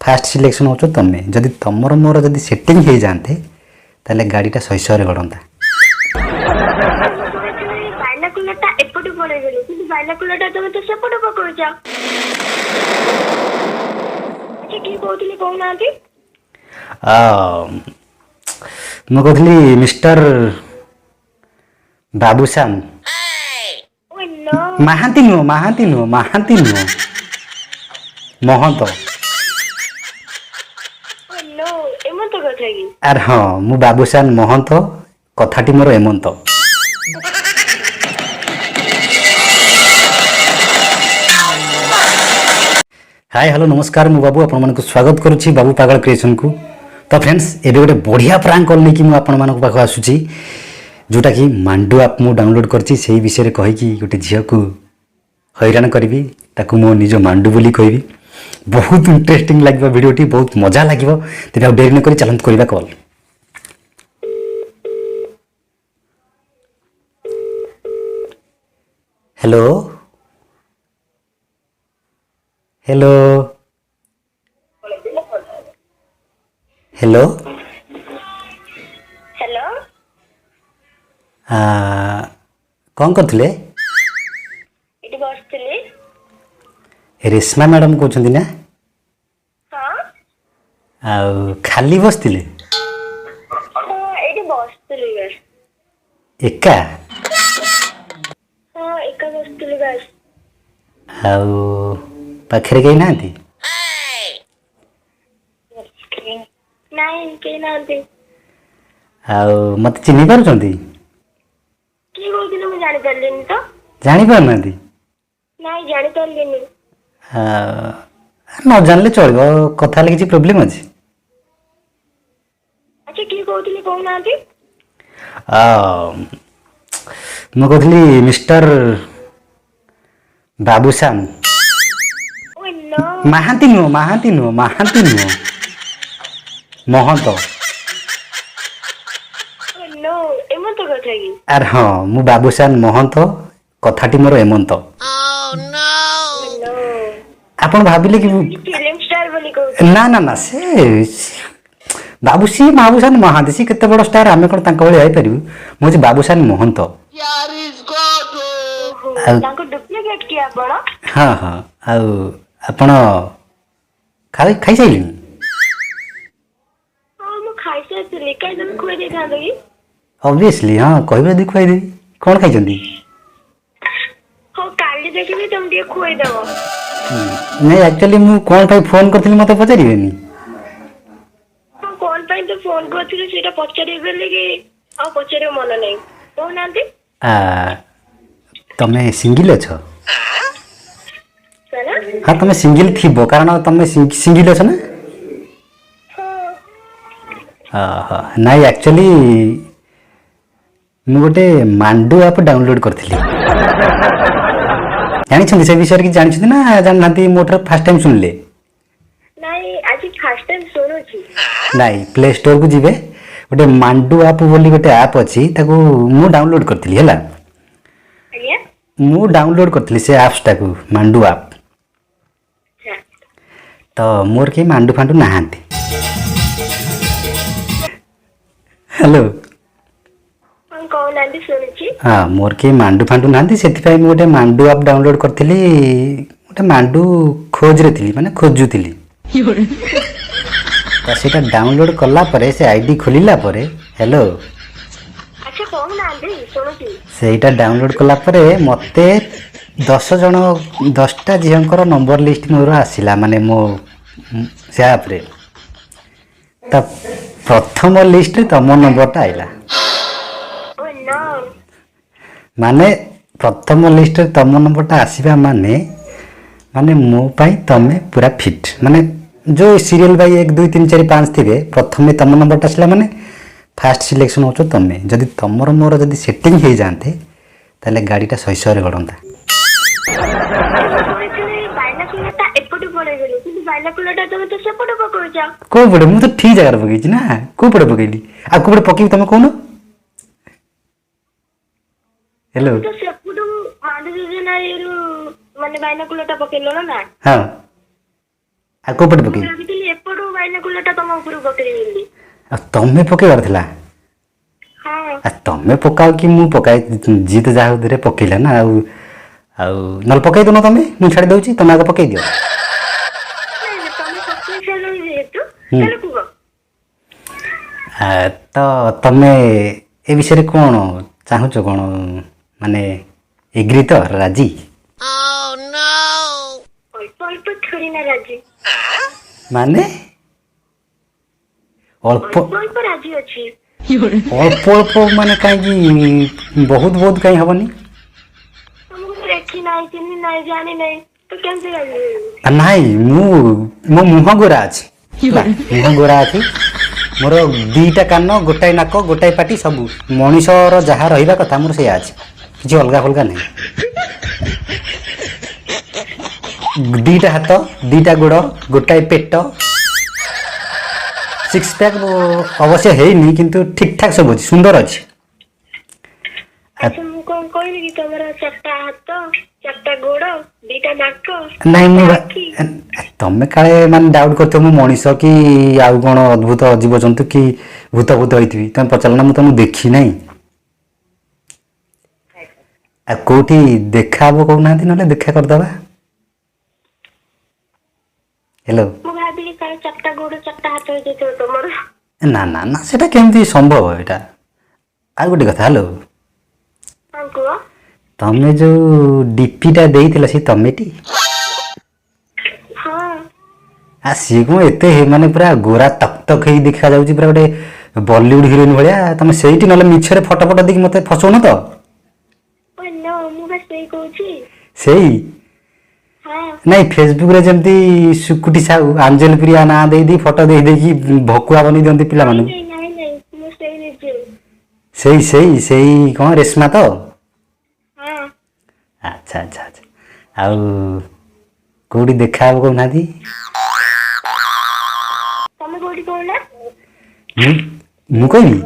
First selection ହେଉଛ ତମେ। ଯଦି ତମର ମୋର ଯଦି ସେଟିଂ ହେଇଯାଆନ୍ତେ, ତାହେଲେ ଗାଡ଼ିଟା ଶହେ ଶହେରେ ଗଡ଼ନ୍ତା। ମୁଁ ଶୁଣିଥିଲି ବାଇନାକୁଲରଟା ଏପଟୁ ପଳେଇଗଲି, କିନ୍ତୁ ବାଇନାକୁଲରଟା ତମେ ତ ସେପଟୁ ପକଉଛ। ଆଚ୍ଛା, କିଏ କହୁଥିଲେ କହୁନାହାନ୍ତି? ମୁଁ କହୁଥିଲି ମିଷ୍ଟର ବାବୁସାନ। ଓ ନୋ। ମହାନ୍ତି ନୁହଁ, ମହାନ୍ତି ନୁହଁ, ମହାନ୍ତି ନୁହଁ, ମହନ୍ତ। ଓ ନୋ, ଏମନ୍ତ କଥା କି? ଆରେ ହଁ, ମୁଁ ବାବୁସାନ ମହନ୍ତ, କଥାଟି ମୋର ଏମନ୍ତ। ହାଏ, ହ୍ୟାଲୋ, ନମସ୍କାର, ମୁଁ ବାବୁ ଆପଣମାନଙ୍କୁ ସ୍ୱାଗତ କରୁଛି ବାବୁ ପାଗଳ କ୍ରିଏସନକୁ। ତ ଫ୍ରେଣ୍ଡସ୍, ଏବେ ଗୋଟେ ବଢ଼ିଆ ପ୍ରାଙ୍କ କଲ୍ ନେଇକି ମୁଁ ଆପଣମାନଙ୍କ ପାଖକୁ ଆସୁଛି, ଯେଉଁଟାକି ମାଣ୍ଡୁ ଆପ୍ ମୁଁ ଡାଉନଲୋଡ଼୍ କରିଛି। ସେଇ ବିଷୟରେ କହିକି ଗୋଟେ ଝିଅକୁ ହଇରାଣ କରିବି, ତାକୁ ମୋ ନିଜ ମାଣ୍ଡୁ ବୋଲି କହିବି। ବହୁତ ଇଣ୍ଟରେଷ୍ଟିଂ ଲାଗିବ ଭିଡ଼ିଓଟି, ବହୁତ ମଜା ଲାଗିବ। ତେବେ ଆଉ ଡେରି ନକରି ଚାଲନ୍ତୁ କରିବା call. Hello, hello, hello. Hello. କ'ଣ କରୁଥିଲେ? ଏଠି ବସିଥିଲି। ରେଶ୍ମା ମ୍ୟାଡ଼ାମ୍ କହୁଛନ୍ତି ନା? ହଁ। ଆଉ ଖାଲି ବସିଥିଲେ? ହଁ, ଏଇଠି ବସିଥିଲି ବାସ୍। ଏକା? ହଁ, ଏକା ବସିଥିଲି ବାସ୍। ଆଉ ପାଖରେ କେହି ନାହାନ୍ତି? ନାଇଁ, କେହି ନାହାନ୍ତି। ଆଉ ମୋତେ ଚିହ୍ନି ପାରୁଛନ୍ତି? କିଏ କହୁଥିଲେ, ମୁଁ ଜାଣିପାରିଲିନି ତ। ଜାଣିପାରୁନାହାନ୍ତି? ନାଇଁ, ଜାଣିପାରିଲିନି। ନ ଜାଣିଲେ ଚଳିବ, କଥା ହେଲେ କିଛି ପ୍ରୋବ୍ଲେମ୍ ଅଛି? ଆଚ୍ଛା, କିଏ କହୁଥିଲେ କହୁନାହାନ୍ତି? ମୁଁ କହୁଥିଲି ମିଷ୍ଟର ବାବୁସାନ। ଓ ନୋ। ମହାନ୍ତି ନୁହଁ, ମହାନ୍ତି ନୁହଁ, ମହାନ୍ତି ନୁହଁ, ମହନ୍ତ। ଓ ନୋ, ଏମନ୍ତ କଥା କି? ଆରେ ହଁ, ମୁଁ ବାବୁସାନ ମହନ୍ତ, କଥାଟି ମୋର ଏମନ୍ତ। ଓ ନୋ। ଆପଣ ଭାବିଲେ କି ଫିଲ୍ମ ଷ୍ଟାର ବୋଲି କହୁଥିଲେ। ନା ନା ନା, ସେ ବାବୁ, ସିଏ ବାବୁସାନ ମହାନ୍ତି, ସିଏ କେତେ ବଡ଼ ଷ୍ଟାର, ଆମେ କ'ଣ ତାଙ୍କ ଭଳି ହେଇପାରିବୁ? ମୁଁ ହେଉଛି ବାବୁସାନ ମହନ୍ତ। ଓହୋ। ଆଉ ତାଙ୍କ ଡୁପ୍ଲିକେଟ କି ଆପଣ? ହଁ ହଁ। ଆଉ ଆପଣ ଖାଇସାରିଲେଣି? ହଁ, ମୁଁ ଖାଇସାରିଥିଲି। କାଇଁ, ତମେ ଖୁଆଇ ଦେଇଥାନ୍ତ କି? ଅବଭିୟସଲି ହଁ, କହିବେ ଯଦି ଖୁଆଇଦେବି। କ'ଣ ଖାଇଛନ୍ତି? ହଉ, କାଲି ଦେଖିବି, ତମେ ଟିକେ ଖୁଆଇଦବ। ନାଇଁ, ଆକ୍ଚୁଆଲି ମୁଁ କ'ଣ ପାଇଁ ଫୋନ୍ କରିଥିଲି ମୋତେ ପଚାରିବେନି? ହଁ, କଣ ପାଇଁ ତ ଫୋନ କରିଥିଲି ସେଇଟା ପଚାରିବି ବୋଲି କି ଆଉ ପଚାରିବା ମନ ନାହିଁ, କହୁନାହାନ୍ତି। ତମେ ସିଙ୍ଗିଲ୍ ଅଛ? କଣ? ହଁ, ତମେ ସିଙ୍ଗିଲ୍ ଥିବ, କାରଣ ତମେ ସିଙ୍ଗିଲ୍ ଅଛ ନା? ହଁ। ଓହୋ, ନାଇଁ, ଆକ୍ଚୁଆଲି ମୁଁ ଗୋଟେ ମାଣ୍ଡୁ ଆପ୍ ଡାଉନଲୋଡ଼୍ କରିଥିଲି। ଜାଣିଛନ୍ତି ସେ ବିଷୟରେ କିଛି ଜାଣିଛନ୍ତି ନା ଜାଣିନାହାନ୍ତି? ମୋ ଠାରୁ ଫାର୍ଷ୍ଟ ଟାଇମ୍ ଶୁଣିଲେ? ନାଇଁ, ଆଜି ଫାର୍ଷ୍ଟ ଟାଇମ୍ ଶୁଣୁଛି। ନାଇଁ, ପ୍ଲେ ଷ୍ଟୋରକୁ ଯିବେ, ଗୋଟେ ମାଣ୍ଡୁ ଆପ୍ ବୋଲି ଗୋଟେ ଆପ୍ ଅଛି, ତାକୁ ମୁଁ ଡାଉନଲୋଡ଼୍ କରିଥିଲି, ହେଲା। ଆଜ୍ଞା? ମୁଁ ଡାଉନଲୋଡ଼୍ କରିଥିଲି ସେ ଆପ୍ସଟାକୁ, ମାଣ୍ଡୁ ଆପ୍। ତ ମୋର କେହି ମାଣ୍ଡୁ ଫାଣ୍ଡୁ ନାହାନ୍ତି। ହ୍ୟାଲୋ? ହଁ, କହୁନାହାନ୍ତି, ଶୁଣୁଛି। ହଁ, ମୋର କେହି ମାଣ୍ଡୁ ଫାଣ୍ଡୁ ନାହାନ୍ତି, ସେଥିପାଇଁ ମୁଁ ଗୋଟେ ମାଣ୍ଡୁ ଆପ୍ ଡାଉନଲୋଡ଼୍ କରିଥିଲି। ଗୋଟେ ମାଣ୍ଡୁ ଖୋଜରେ ଥିଲି, ମାନେ ଖୋଜୁଥିଲି। ତ ସେଇଟା ଡାଉନଲୋଡ଼୍ କଲା ପରେ, ସେ I D ଖୋଲିଲା ପରେ, ହ୍ୟାଲୋ? ଆଚ୍ଛା, କହୁନାହାନ୍ତି, ଶୁଣୁଛି। ସେଇଟା ଡାଉନଲୋଡ଼୍ କଲା ପରେ ମୋତେ 10 ଜଣ, 10ଟା ଝିଅଙ୍କର ନମ୍ବର ଲିଷ୍ଟ ମୋର ଆସିଲା, ମାନେ ମୋ ସେ ଆପ୍ରେ। ତ ପ୍ରଥମ ଲିଷ୍ଟରେ ତମ ନମ୍ବରଟା ଆଇଲା। ଓ ନୋ। ମାନେ ପ୍ରଥମ ଲିଷ୍ଟରେ ତମ ନମ୍ବରଟା ଆସିବା ମାନେ, ମାନେ ମୋ ପାଇଁ ତମେ ପୁରା ଫିଟ୍। ମାନେ ଯେଉଁ ସିରିଏଲ୍ ବାଇ 1, 2, 3, 4, 5 ଥିବେ, ପ୍ରଥମେ ତମ ନମ୍ବରଟା ଆସିଲା ମାନେ ଫାଷ୍ଟ ସିଲେକ୍ସନ୍ ହେଉଛ ତମେ। ଯଦି ତମର ମୋର ଯଦି ସେଟିଂ ହେଇଯାଆନ୍ତେ, ତାହେଲେ ଗାଡ଼ିଟା ଶହେ ଶହେରେ ଗଡ଼ନ୍ତା। ମୁଁ ଶୁଣିଥିଲି ବାଇନାକୁଲରଟା ଏପଟୁ ପଳେଇଗଲି, କିନ୍ତୁ ବାଇନାକୁଲରଟା ତମେ ତ ସେପଟୁ ପକଉଛ। କୋଉ ପଟେ? ମୁଁ ତ ଠିକ୍ ଜାଗାରେ ପକେଇଛି ନା? କୋଉ ପଟେ ପକେଇଲି? ଆଉ କୋଉ ପଟେ ପକେଇବି, ତମେ କହୁନ? ହ୍ୟାଲୋ? ତ ସେପଟୁ ମାଣ୍ଡୁ ଯୋଜନା ଇଏରୁ ମାନେ ବାଇନାକୁଲରଟା ପକେଇଲ ନା? ହଁ, ଆଉ କୋଉ ପଟେ ମୁଁ ପକେଇବି? ଭାବିଥିଲି ଏପଟ ବାଇନାକୁଲର ଟା ତମ ଉପରକୁ ପକେଇବି ବୋଲି। ଆଉ ତମେ ପକେଇବାର ଥିଲା। ହଁ। ଆ ତମେ ପକାଅ କି ମୁଁ ପକାଏ, ଯିଏ ତ ଯାହା ଦେହରେ ପକେଇଲା ନା। ଆଉ ଆଉ ନହେଲେ ପକେଇ ଦଉନ ତମେ, ମୁଁ ଛାଡ଼ି ଦଉଛି, ତମେ ଆଗ ପକେଇ ଦିଅ। ନାଇଁ ନାଇଁ, ତମେ ପକେଇ ସାରିଲଣି ଯେହେତୁ, ହୁଁ। ତାହେଲେ କୁହ। ତ ତମେ ଏ ବିଷୟରେ କ'ଣ ଚାହୁଁଛ, କ'ଣ ମାନେ ଏଗ୍ରି ତ, ରାଜି? ଅଳ୍ପ ଅଳ୍ପ ଥୋଡ଼ି ନା ରାଜି। ମାନେ ଅଳ୍ପ ଅଳ୍ପ ଅଳ୍ପ ରାଜି ଅଛି। ଅଳ୍ପ ଅଳ୍ପ ମାନେ କାହିଁକି, ବହୁତ ବହୁତ କାହିଁ ହବନି? ତମକୁ ଦେଖି ନାହିଁ, ଚିହ୍ନି ନାହିଁ, ଜାଣି ନାହିଁ, ତ କେମିତି ରାଜି ହେବି? ନାଇଁ, ମୁଁ ମୋ ମୁହଁ ଗୋରା ଅଛି, ହେଲା, ମୁହଁ ଗୋରା ଅଛି ମୋର, 2ଟା କାନ, ଗୋଟାଏ ନାକ, ଗୋଟାଏ ପାଟି, ସବୁ ମଣିଷର ଯାହା ରହିବା କଥା ମୋର ସେଇଆ ଅଛି, କିଛି ଅଲଗା ଫଲଗା ନାହିଁ। 2ଟା ହାତ, 2ଟା ଗୋଡ଼, ଗୋଟାଏ ପେଟ, ସିକ୍ସ ପ୍ୟାକ୍ ଅବଶ୍ୟ ହେଇନି, କିନ୍ତୁ ଠିକ୍ ଠାକ୍ ସବୁ ଅଛି, ସୁନ୍ଦର ଅଛି। ଆଚ୍ଛା, ମୁଁ କଣ କହିଲି କି ତମର 4ଟା ହାତ, 4ଟା ଗୋଡ଼, 2ଟା ନାକ, ନାଇଁ, ମୁଁ ଆଖି? ତମେ କାଳେ ମାନେ ଡାଉଟ୍ କରିଥିବ ମୁଁ ମଣିଷ କି ଆଉ କ'ଣ ଅଦ୍ଭୁତ ଜୀବଜନ୍ତୁ କି ଭୂତ ଭୂତ ହେଇଥିବି, ତମେ ପଚାରିଲ ନା, ମୁଁ ତମକୁ ଦେଖି ନାହିଁ। ଆଉ କୋଉଠି ଦେଖା ହବ କହୁନାହାନ୍ତି, ନହେଲେ ଦେଖା କରିଦେବା। ହ୍ୟାଲୋ? ମୁଁ ଭାବିଲି କାଳେ 4ଟା ଗୋଡ଼ 4ଟା ହାତ ହେଇଯାଇଥିବ ତମର। ନା ନା ନା, ସେଟା କେମିତି ସମ୍ଭବ ଏଇଟା? ଆଉ ଗୋଟେ କଥା, ହ୍ୟାଲୋ? ହଁ, କୁହ। ତମେ ଯୋଉ ଡିପିଟା ଦେଇଥିଲ, ସେ ତମେଟି? ହଁ। ଆ ସିଏ କ'ଣ ଏତେ ମାନେ ପୁରା ଗୋରା ତକ୍ ତକ୍ ହେଇ ଦେଖାଯାଉଛି, ପୁରା ଗୋଟେ ବଲିଉଡ ହିରୋଇନ ଭଳିଆ, ତମେ ସେଇଠି? ନହେଲେ ମିଛରେ ଫଟୋ ଫଟୋ ଦେଇକି ମତେ ଫସଉନ ତ? ଓ ନୋ, ମୁଁ ବା ସେଇ କହୁଛି। ସେଇ? ହଁ। ନାଇଁ, ଫେସବୁକରେ ଯେମିତି ସୁକୁଟି ସାହୁ, ଆଞ୍ଜେଲ ପ୍ରିୟା ନାଁ ଦେଇ ଦେଇ ଫଟୋ ଦେଇ ଦେଇକି ଭକୁଆ ବନେଇ ଦିଅନ୍ତି ପିଲାମାନଙ୍କୁ। ନାଇଁ ନାଇଁ ନାଇଁ, ମୁଁ ସେଇ ନିଜେ। ସେଇ ସେଇ ସେଇ କ'ଣ ରେଶମା ତ? ହଁ। ଆଚ୍ଛା ଆଚ୍ଛା ଆଚ୍ଛା, ଆଉ କୋଉଠି ଦେଖା ହବ କହୁନାହାନ୍ତି? ତମେ କୋଉଠି କହୁନା? ମୁଁ କହିବି?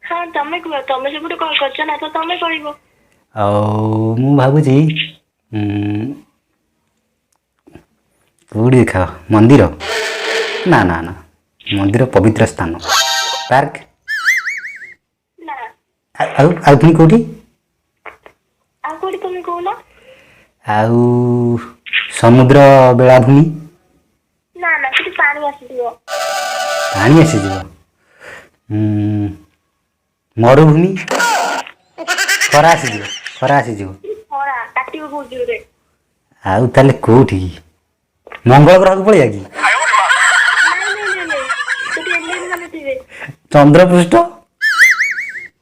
ହଁ, ତମେ କୁହ, ତମେ ସେପଟୁ କଲ୍ କରିଛ ନା, ତ ତମେ କହିବ। ଆଉ ମୁଁ ଭାବୁଛି କୋଉଠି ଦେଖା ହବ? ମନ୍ଦିର? ନା ନା ନା, ମନ୍ଦିର ପବିତ୍ର ସ୍ଥାନ। ପାର୍କ? ନା। ଆଉ ଆଉ ପୁଣି କୋଉଠି? ଆଉ କୋଉଠି ତମେ କହୁନ? ଆଉ ସମୁଦ୍ର ବେଳାଭୂମି? ନା ନା, ସେଠି ପାଣି ଆସିଯିବ। ପାଣି ଆସିଯିବ। ମରୁଭୂମି? ଖରା ଆସିଯିବ, ଖରା ଆସିଯିବ। ସେଠି ଖରା କାଟିବ ବହୁତ ଜୋରରେ। ଆଉ ତାହେଲେ କୋଉଠି? ମଙ୍ଗଳ ଗ୍ରହକୁ ପଳେଇବା କି? ନାଇଁ ନାଇଁ ନାଇଁ ନାଇଁ, ସେଠି ଏଲିଏନ ମାନେ ଥିବେ। ଚନ୍ଦ୍ରପୃଷ୍ଠ?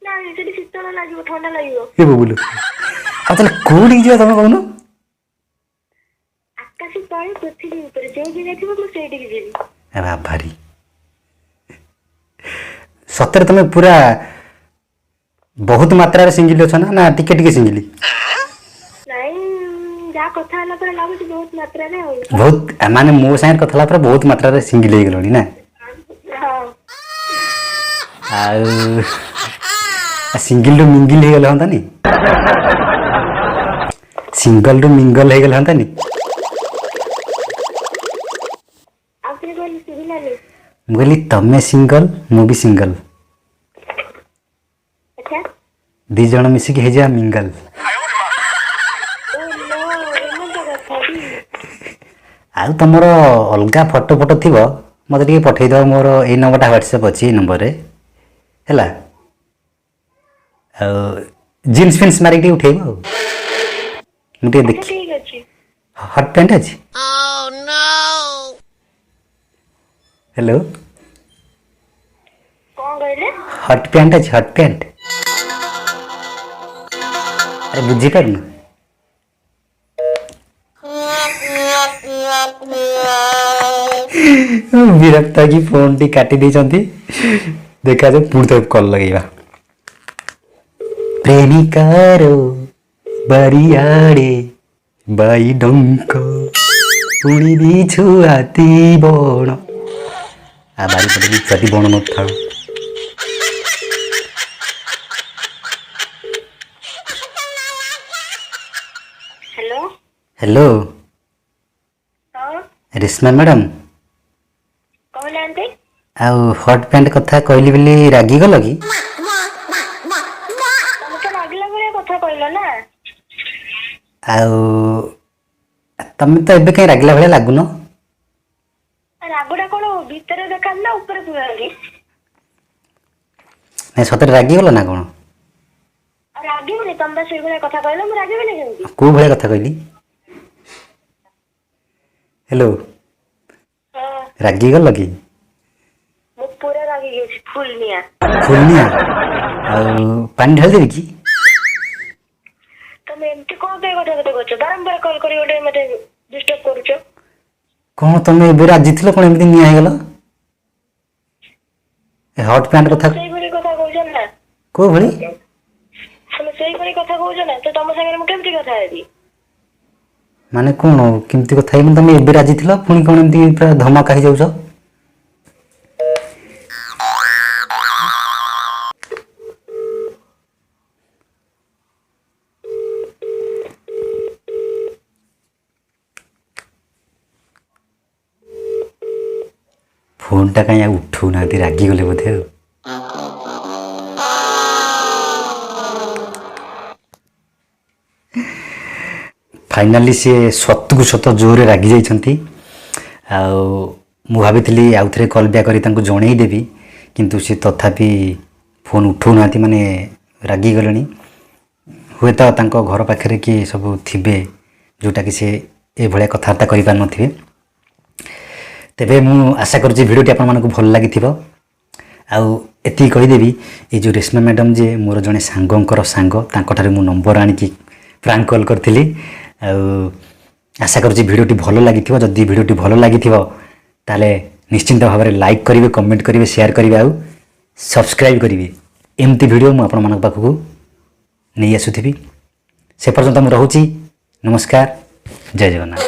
ନାଇଁ, ସେଠି ଶୀତଳ ଲାଗିବ, ଥଣ୍ଡା ଲାଗିବ। ଏ ବୁବୁଲୁ, ଆଉ ତାହେଲେ କୋଉଠିକି ଯିବା ତମେ କହୁନ? ଆକାଶ ତଳେ ପୃଥିବୀ ଉପରେ ଯୋଉ ଜାଗା ଥିବ, ମୁଁ ସେଇଠିକି ଯିବି। ଏ ବାବାରି, ସତରେ ତମେ ପୁରା ବହୁତ ମାତ୍ରାରେ ସିଙ୍ଗିଲ ଅଛ ନା, ନା ଟିକେ ଟିକେ ସିଙ୍ଗିଲି? ନାଇଁ, ଯାହା କଥା ହେଲା ପରେ ଲାଗୁଛି ବହୁତ ମାତ୍ରାରେ ଆଉ। ବହୁତ ମାନେ ମୋ ସାଙ୍ଗରେ କଥା ହେଲା ପରେ ବହୁତ ମାତ୍ରାରେ ସିଙ୍ଗିଲ ହେଇଗଲଣି ନା? ହଁ। ଆଉ ସିଙ୍ଗିଲରୁ ମିଙ୍ଗିଲ ହେଇଗଲେ ହୁଅନ୍ତାନି? ସିଙ୍ଗଲରୁ ମିଙ୍ଗଲ ହେଇଗଲେ ହୁଅନ୍ତାନି? ଆଉ ଥରେ କହିଲି, ଶୁଭିଲାନି। ମୁଁ କହିଲି ତମେ ସିଙ୍ଗଲ, ମୁଁ ବି ସିଙ୍ଗଲ। ଆଚ୍ଛା। 2 ଜଣ ମିଶିକି ହେଇଯିବା ମିଙ୍ଗଲ। ଓ ନୋ, ଏମିତି କଥା କି? ଆଉ ତମର ଅଲଗା ଫଟୋ ଫଟୋ ଥିବ, ମୋତେ ଟିକେ ପଠେଇଦେବ। ମୋର ଏଇ ନମ୍ବରଟା ହ୍ୱାଟ୍ସଆପ୍ ଅଛି, ଏଇ ନମ୍ବରରେ ହେଲା। ଆଉ ଜିନ୍ସ ଫିନ୍ସ ମାରିକି ଟିକେ ଉଠେଇବ, ଆଉ ମୁଁ ଟିକେ ଆଚ୍ଛା। ଦେଖି। ଠିକ ଅଛି। ହଟ୍ ପ୍ୟାଣ୍ଟ ଅଛି? ହ୍ୟାଲୋ? କଣ କହିଲେ? ହଟ୍ ପ୍ୟାଣ୍ଟ ଅଛି? Hot pant? ଆରେ ବୁଝିପାରୁନୁ? ବିରକ୍ତ ହେଇକି ଫୋନଟି କାଟି ଦେଇଛନ୍ତି। ଦେଖାଯାଉ, ପୁଣି ତାକୁ କଲ୍ ଲଗେଇବା। ପ୍ରେମିକାର ବାରିଆଡ଼େ ବାଇଡଙ୍କ, ପୁଣି ବିଛୁଆତି ବଣ। ଆ ବାରିପଟେ ବିଛୁଆତି ବଣ ନଥାଉ। ହ୍ୟାଲୋ? ହ୍ୟାଲୋ? ହଁ। ରେଶମା ମ୍ୟାଡ଼ାମ? କଣ ଆଉ ହଟ୍ ପ୍ୟାଣ୍ଟ କଥା କହିଲି ବୋଲି ରାଗିଗଲ କି? ତମେ ତ ରାଗିଲା ଭଳିଆ କଥା କହିଲ ନା। ଆଉ ତମେ ତ ଏବେ କାହିଁ ରାଗିଲା ଭଳିଆ ଲାଗୁନ। ରାଗଟା କଣ ଭିତରେ ଦେଖାନ୍ତି ନା ଉପରେ କୁହନ୍ତି? ନାଇଁ, ସତରେ ରାଗିଗଲ ନା କ'ଣ? ଆଉ ରାଗିବନି? ତମେ ବା ସେଇଭଳିଆ କଥା କହିଲ, ମୁଁ ରାଗିବିନି କେମିତି? କେଉଁ ଭଳିଆ କଥା କହିଲି? ହ୍ୟାଲୋ? ହଁ। ରାଗିଗଲ କି? ମୁଁ ପୁରା ରାଗି ଯାଇଛି, ଫୁଲ ନିଆଁ। ଫୁଲନିଆ? ଆଉ ପାଣି ଢାଳିଦେବି କି? ତମେ ଏମିତି କଣ ପାଇଁ କଥା କଥା କରୁଛ? ବାରମ୍ବାର କଲ୍ କରି ଗୋଟେ ମତେ ଡିଷ୍ଟର୍ବ କରୁଛ। କ'ଣ ତମେ ଏବେ ରାଜି ଥିଲ, କ'ଣ ଏମିତି ନିଆଁ ହେଇଗଲ? ଏ ହଟ୍ ପ୍ୟାଣ୍ଟ କଥା। ସେଇଭଳି କଥା କହୁଛ ନା। କେଉଁ ଭଳି? ତମେ ସେଇଭଳି କଥା କହୁଛ ନା, ତ ତମ ସାଙ୍ଗରେ ମୁଁ କେମିତି କଥା ହେବି? ମାନେ କ'ଣ କେମିତି କଥା ହେଇନି? ତମେ ଏବେ ରାଜି ଥିଲ, ପୁଣି କ'ଣ ଏମିତି ପୁରା ଧମାକା ହେଇଯାଉଛ? ଫୋନ୍ଟା କାହିଁ ଆଉ ଉଠଉନାହାନ୍ତି? ରାଗିଗଲେ ବୋଧେ। ଆଉ ଫାଇନାଲି ସିଏ ସତକୁ ସତ ଜୋରରେ ରାଗି ଯାଇଛନ୍ତି। ଆଉ ମୁଁ ଭାବିଥିଲି ଆଉ ଥରେ କଲ୍ ବ୍ୟାକ୍ କରି ତାଙ୍କୁ ଜଣେଇ ଦେବି, କିନ୍ତୁ ସେ ତଥାପି ଫୋନ୍ ଉଠଉନାହାନ୍ତି, ମାନେ ରାଗିଗଲେଣି। ହୁଏତ ତାଙ୍କ ଘର ପାଖରେ କିଏ ସବୁ ଥିବେ, ଯେଉଁଟାକି ସେ ଏଭଳିଆ କଥାବାର୍ତ୍ତା କରିପାରୁନଥିବେ। ତେବେ ମୁଁ ଆଶା କରୁଛି ଭିଡ଼ିଓଟି ଆପଣମାନଙ୍କୁ ଭଲ ଲାଗିଥିବ। ଆଉ ଏତିକି କହିଦେବି, ଏଇ ଯେଉଁ ରେଶ୍ମା ମ୍ୟାଡ଼ାମ୍ ଯେ ମୋର ଜଣେ ସାଙ୍ଗଙ୍କର ସାଙ୍ଗ, ତାଙ୍କଠାରୁ ମୁଁ ନମ୍ବର ଆଣିକି ପ୍ରାଙ୍କ କଲ୍ କରିଥିଲି। ଆଉ ଆଶା କରୁଛି ଭିଡ଼ିଓଟି ଭଲ ଲାଗିଥିବ। ଯଦି ଭିଡ଼ିଓଟି ଭଲ ଲାଗିଥିବ, ତାହେଲେ ନିଶ୍ଚିନ୍ତ ଭାବରେ ଲାଇକ୍ କରିବେ, କମେଣ୍ଟ କରିବେ, ସେୟାର କରିବେ ଆଉ ସବସ୍କ୍ରାଇବ୍ କରିବେ। ଏମିତି ଭିଡ଼ିଓ ମୁଁ ଆପଣମାନଙ୍କ ପାଖକୁ ନେଇ ଆସୁଥିବି। ସେ ପର୍ଯ୍ୟନ୍ତ ମୁଁ ରହୁଛି। ନମସ୍କାର, ଜୟ ଜଗନ୍ନାଥ।